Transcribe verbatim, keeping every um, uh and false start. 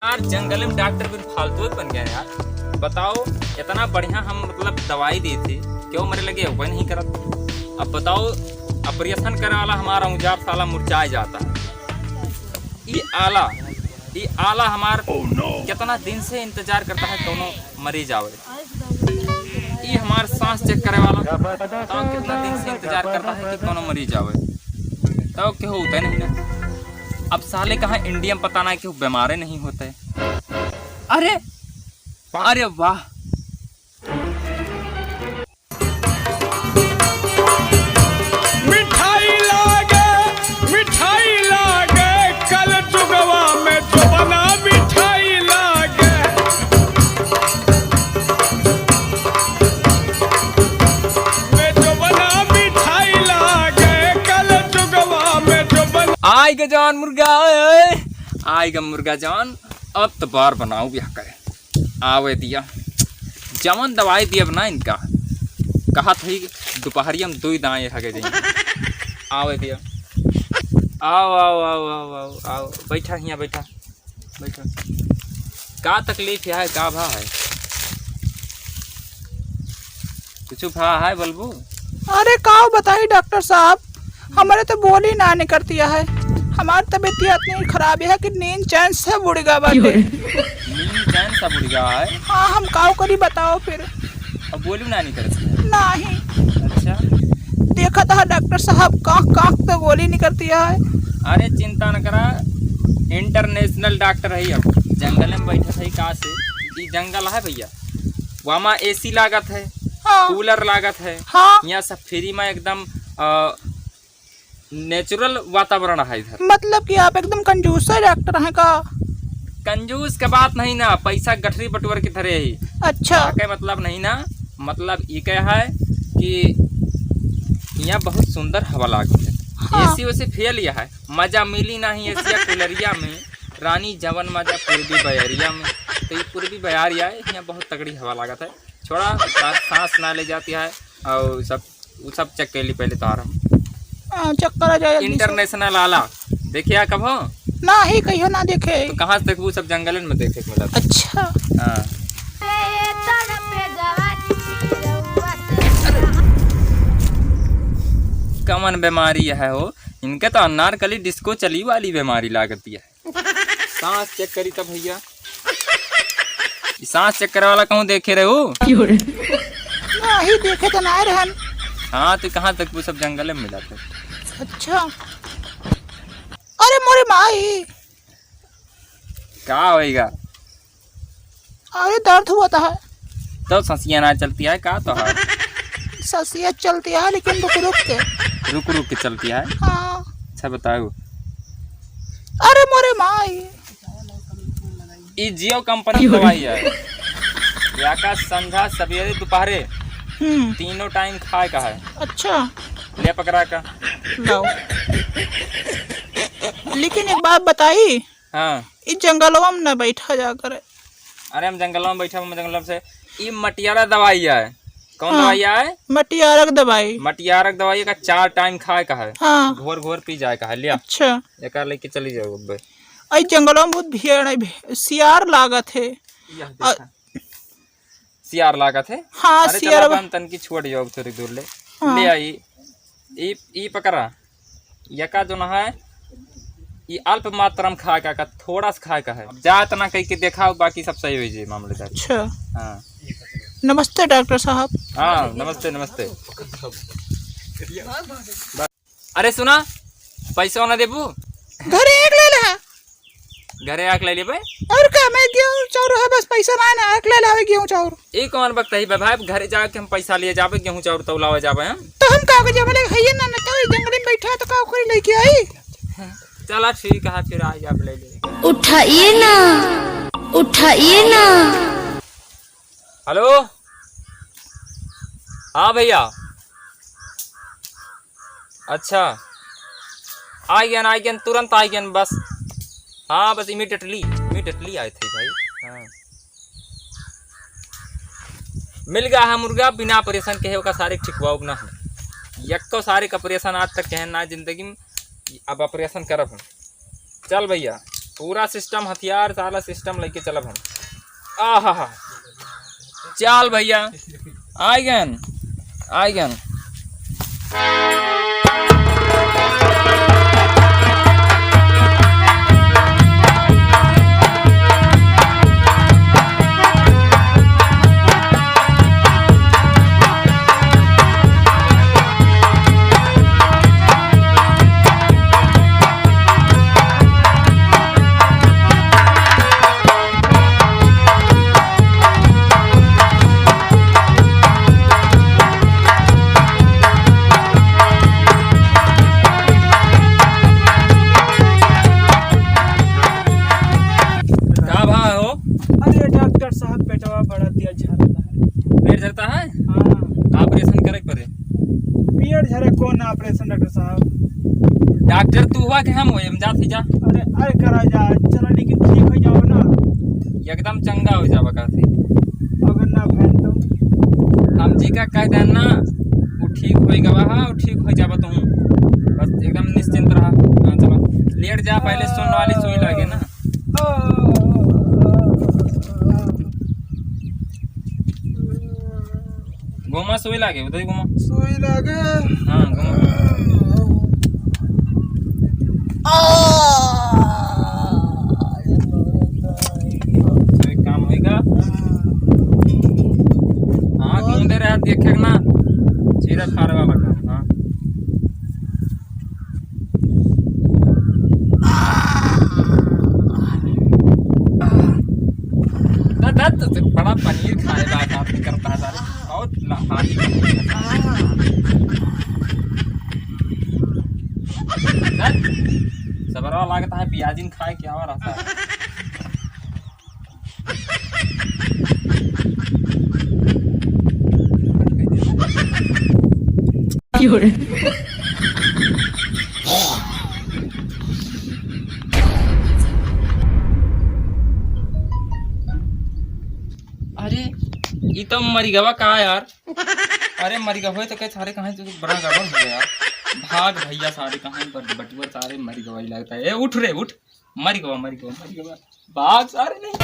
यार, जंगल में डॉक्टर भी फालतू ही बन गया यार। बताओ, इतना बढ़िया हम, मतलब, दवाई देते, क्यों मरे लगे, वो नहीं करत। अब बताओ, ऑपरेशन करे वाला हमारा औजार साला मुरझाए जाता है। ई आला, ई आला हमार कितना दिन से इंतजार करता है, कौनो मरीज आवे। ई हमार सांस चेक करे वाला, बताओ, कितना दिन से इंतजार करता है कि कौनो मरीज आवे, तो केहू होता नहीं ना। अब साले कहाँ इंडिया में पता ना केहू बीमारे नहीं होते। अरे, अरे वाह। मिठाई लागे, मिठाई लागे, कल जुगवा में जोबना मिठाई लागे। में जोबना मिठाई लागे, कल जुगवा में जोबना। आइगा जवान मुर्गा, ओए, आइगा मुर्गा जवान, अब तो बार बनाऊ ब्याह करे। आवे दिया, जवन दवाई दियब ना इनका, कहत हई दुपहरिया में दुई दाएं हगे जाई। आवे दिया, आओ, आओ, आओ, बैठा हियाँ, बैठा, बैठा। का तकलीफ है, का भा है? कुछ भा है, बोलबू? अरे, का बताई डॉक्टर साहब, हमरे तो बोली ना निकरतिया है। हमार तबीयत इतनी खराब है कि नींद चैन सब उड़ गवा बाटे। नींद चैन सब उड़ गवा है? हाँ, हम काव करी बताओ फिर। अब बोलू ना निकरत है? नहीं। अच्छा। देखत है डॉक्टर साहब, कांख कांख तो बोली निकरतिया है। अरे चिंता न करा, इंटरनेशनल डॉक्टर है। अब जंगल में बैठा है, का से, ई जंगल है भैया, वामा एसी लागत है, हाँ। कूलर लागत है, हाँ। यहाँ सब फ्री में एकदम, अ, नेचुरल वातावरण है इधर। मतलब कि आप एकदम कंजूस है डॉक्टर हैं का? कंजूस के बात नहीं ना, पैसा गठरी बटुअर के धरे ही। अच्छा। के मतलब नहीं ना, मतलब ई कह है कि यहाँ बहुत सुंदर हवा लागत है। हाँ। एसी ओसी फेल यह है, मजा मिली नहीं एसिया कूलरिया में। रानी जवन मजा पूर्वी बयरिया में, तो ये पूर्वी बयरिया है, यहाँ बहुत तगड़ी हवा लागत है। छोड़ा, साथ सांस ना ले जाती है और सब, वो सब चेक कर ली पहले तो आराम। हाँ, चेक करा जाए जल्दी से। इंटरनेशनल आला देखिया कब हो? ना ही कहियो ना देखे। तो कहाँ से देखबू, सब जंगलन में देखे के मिलत। अच्छा। हाँ। कमन बीमारी है हो, इनके तो अनारकली डिस्को चली वाली बीमारी लागती है। सांस चेक करी तब भैया। ई सांस चेक करे वाला कहूँ देखे रहे हो? नहीं देखे तो ना रहन। हाँ, तो कहाँ तक वो सब जंगल में मिला था। अच्छा। अरे मोरे माई। का होएगा? अरे दर्द हुआ था। तो सांसिया ना चलती है का तो है? सांसिया चलती है लेकिन रुक रुक के। रुक रुक के चलती है? हाँ। अच्छा बताओ। अरे मोरे माई। ई जियो कंपनी की दवाई है। या का संझा, सवेरे, दोपहरे हम्म। तीनों टाइम खाए का है। अच्छा। ले पकड़ा का। लाओ। लेकिन एक बात बताई। हाँ। ई जंगलवा में न बैठा जा करे। अरे हम जंगलवा में बैठा, हम जंगलवा से। ई मटियारा दवाई है। कौन हाँ। दवाई है? मटियारक दवाई। मटियारक दवाई का चार टाइम खाए का है। हाँ। घोर घोर पी जाए का है, लिया। अच्छा। एका लेके चली जाओ अब। आई जंगलवा में बहुत भीड़ है, भी-, सियार लागत है। यह अ- देखा। सियार लागत है। हाँ, अरे सियार चला बा- बन तन की छोड़ जाओ थोड़ी दूर ले। हाँ। ले आई। ई, ई पकड़ा। यका जो ना है, ई अल्प मात्रा में खाए का, का थोड़ा सा खाए का है। अब जा इतना कह के देखाओ, बाकी सब सही हो जाए मामले का। अच्छा। हाँ। नमस्ते डॉक्टर साहब। हाँ, नमस्ते, नमस्ते। अरे सुना, पैसा ना देबू? घरे एक ले ले। घरे आके ले लेबे। और का, मैं गेहूं चाउर है, बस पैसा ना, ना आके ले लावे गेहूं चाउर। ई कौन वक्त है बे भाई, घरे जाके हम पैसा लिए जाबे, गेहूं चाउर तौलावे जाबे हम। तो हम का के जाबे, ले हइये ना, ना तो ई जंगल में बैठा है, तो का ओकरे लेके आई? चला ठीक है, फिर आ जाबे ले ले। उठाइए ना, उठाइए ना। हेलो, हाँ भैया, अच्छा, आ गया ना, आ गया, तुरंत आ गया बस। हाँ, बस immediately, immediately आए थे भाई। हाँ। मिल गया है मुर्गा बिना ऑपरेशन के, ओका सारे ठिकवाओ ना हम। यक्को सारे का ऑपरेशन आज तक कहन ना जिंदगी में, अब ऑपरेशन करब हम। चल भैया, पूरा system, हथियार, सारा system लेके चलब हम। आहा हा, चल भैया, आइगन, आइगन। का भा हो? अरे डॉक्टर साहब, पेटवा बड़ा तेज झरता है। पेट झरता है? हाँ। Operation करे के पड़े। पेट झरे कौन operation डॉक्टर साहब? डॉक्टर तू हुआ कि हम हुए, हम जात ही जा। अरे, अरे करा जा, चला लेकिन ठीक हो जाओ ना। एकदम चंगा हो जाबा काफी। अगर ना भैन तो? हम जी का कह देन ना, वो ठीक हो गवा, हाँ, वो ठीक हो जाबा तुम। बस एकदम निश्चिंत रहा। हाँ, चलो। लेट जा, पहले सुन वाली सुई लागे ना। घुमा, सुई लागे, उधर ही घुमा। सुई लागे। हाँ, घुमा। एक काम होइगा। हाँ, घूमते रहा, देखे ना। सीधा फारवा बता। हाँ। द-, द-, द-, बड़ा पनीर खाए बा, बात करता है सारे। बहुत ला-, हाथ द-, सबरवा लागत है, प्याजिन खाए के आवा रहता है। अरे, ई तो मरी गवा का यार? अरे, मरी गवा तो कहे सारे कहाँ, तू बड़ा गड़बड़ हो गया यार। भाग भैया, सारे कहाँ बट-, बटुआ सारे मरी गवा ही लगता है। ए, उठ रे, उठ। मरी गवा, मरी गवा, मरी गवा। बात सारे नहीं।